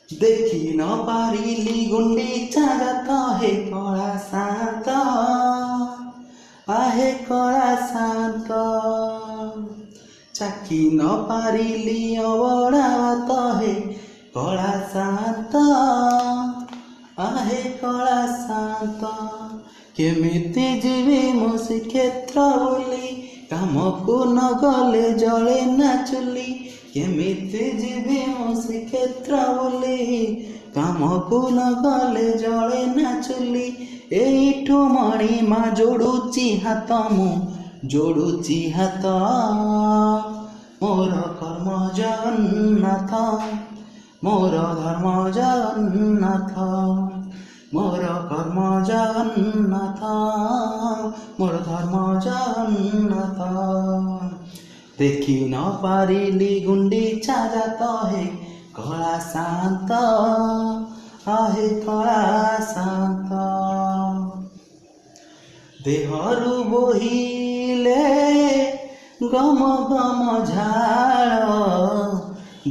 ଦେଖି ନ ପାରିଲି ଗୁଣ୍ଡିଚା ଯାତ ହେ କଳା ସାନ୍ତ, ଆହେ କଳା ସାନ୍ତ। ଚାଖି ନ ପାରିଲି ଅବଢ଼ା ଭାତ ହେ କଳା ସାନ୍ତ, ଆହେ କଳା ସାନ୍ତ। କେମିତି ଯିବି ମୁଁ ଶ୍ରୀକ୍ଷେତ୍ର ବୁଲି, କାମକୁ ନ ଗଲେ ଜଳେ ନା ଚୁଲି। କେମିତି ଯିବି ମୁଁ ଶ୍ରୀକ୍ଷେତ୍ର ବୁଲି, କାମକୁ ନ ଗଲେ ଜଳେ ନା ଚୁଲି। ଏଇଠୁ ମଣିମା ଯୋଡୁଛି ହାତ, ମୁଁ ଯୋଡୁଛି ହାତ। ମୋର କର୍ମ ଜଗନ୍ନାଥ, ମୋର ଧର୍ମ ଜଗନ୍ନାଥ। ମୋର କର୍ମ ଜଗନ୍ନାଥ, ମୋର ଧର୍ମ ଜଗନ୍ନାଥ। ଦେଖି ନ ପାରିଲି ଗୁଣ୍ଡିଚା ଯାତ ହେ କଳା ସାନ୍ତ, ଆହେ କଳା ସାନ୍ତ। ଦେହରୁ ବୋହିଲେ ଗମ ଗମ ଝାଳ,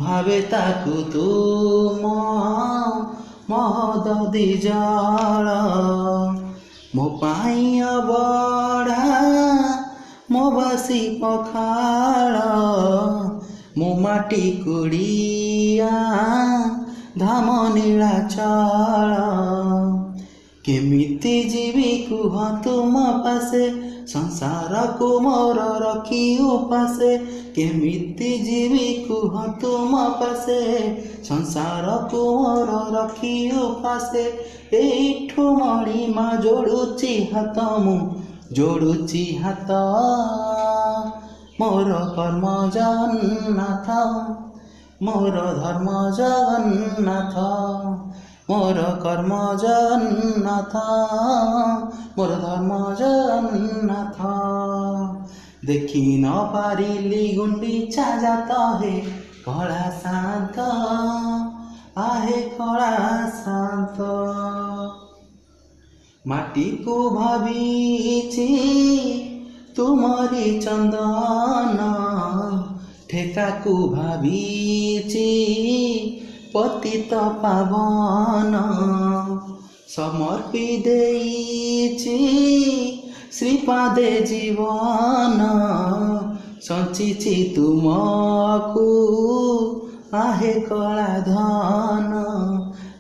ଭାବେ ତାକୁ ତୁମ ମହୋଦଧି ଜଳ। ମୋ ପାଇଁ ଅବଢ଼ା ମୋ ବାସି ପଖାଳ, ମୋ ମାଟି କୁଡ଼ିଆ ଧାମ ନୀଳାଚଳ। କେମିତି ଯିବି କୁହ ତୁମ ପାଶେ, ସଂସାରକୁ ମୋର ରଖି ଉପାସେ। କେମିତି ଯିବି କୁହ ତୁମ ପାଶେ, ସଂସାରକୁ ମୋର ରଖି ଉପାସେ। ଏଇଠୁ ମଣିମା ଯୋଡୁଛି ହାତ, ମୁଁ ଯୋଡୁଛି ହାତ। ମୋର କର୍ମ ଜଗନ୍ନାଥ, ମୋର ଧର୍ମ ଜଗନ୍ନାଥ। ମୋର କର୍ମ ଜଗନ୍ନାଥ, ମୋର ଧର୍ମ ଜଗନ୍ନାଥ। ଦେଖି ନ ପାରିଲି ଗୁଣ୍ଡିଚା ଯାତ ହେ କଳା ସାନ୍ତ, ଆହେ କଳା ସାନ୍ତ। ମାଟିକୁ ଭାବିଛି ତୁମରି ଚନ୍ଦନ, ଠେକାକୁ ଭାବିଛି ପତିତ ପାବନ। ସମର୍ପି ଦେଇଛି ଶ୍ରୀପାଦେ ଜୀବନ, ସଞ୍ଚିଛି ତୁମକୁ ଆହେ କଳା ଧନ।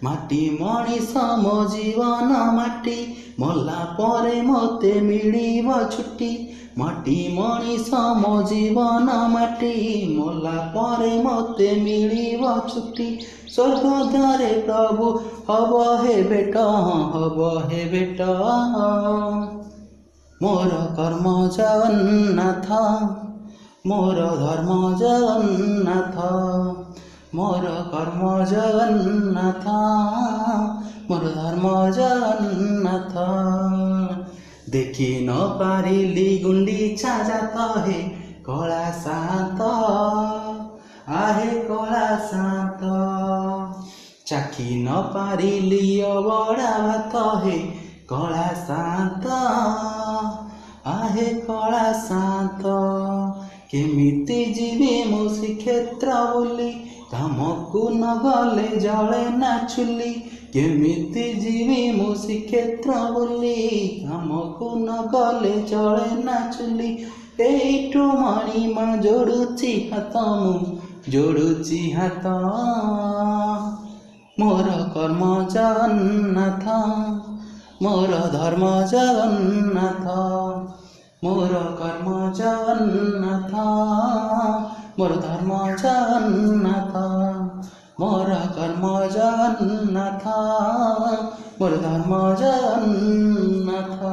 ମାଟି ମଣିଷ ମୋ ଜୀବନ ମାଟି, ମଲା ପରେ ମୋତେ ମିଳିବ ଛୁଟି। ମାଟି ମଣିଷ ମୋ ଜୀବନ ମାଟି, ମଲା ପରେ ମୋତେ ମିଳିବ ଛୁଟି। ସ୍ୱର୍ଗ ଦ୍ୱାରେ ପ୍ରଭୁ ହବ ହେ ଭେଟ, ହବ ହେ ଭେଟ। ମୋର କର୍ମ ଜଗନ୍ନାଥ, ମୋର ଧର୍ମ ଜଗନ୍ନାଥ। ମୋର କର୍ମ ଜଗନ୍ନାଥ, ମୋର ଧର୍ମ ଜଗନ୍ନାଥ। ଦେଖି ନ ପାରିଲି ଗୁଣ୍ଡିଚା ଯାତ ହେ କଳା ସାନ୍ତ, ଆହେ କଳା ସାନ୍ତ। ଚାଖି ନ ପାରିଲି ଅବଢ଼ା ଭାତ ହେ କଳା ସାନ୍ତ, ଆହେ କଳା ସାନ୍ତ। କେମିତି ଯିବି ମୁଁ ଶ୍ରୀକ୍ଷେତ୍ର ବୁଲି, କାମକୁ ନ ଗଲେ ଜଳେ ନା ଚୁଲି। କେମିତି ଯିବି ମୁଁ ଶ୍ରୀକ୍ଷେତ୍ର ବୁଲି, କାମକୁ ନ ଗଲେ ଜଳେ ନା ଚୁଲି। ଏଇଠୁ ମଣିମା ଯୋଡୁଛି ହାତ, ମୁଁ ଯୋଡୁଛି ହାତ। ମୋର କର୍ମ ଜଗନ୍ନାଥ, ମୋର ଧର୍ମ ଜଗନ୍ନାଥ। ମୋର କର୍ମ ଜଗନ୍ନାଥ, ମୋର ଧର୍ମ ଜଗନ୍ନାଥ। ମୋର କର୍ମ ଜଗନ୍ନାଥ, ମୋର ଧର୍ମ ଜଗନ୍ନାଥ।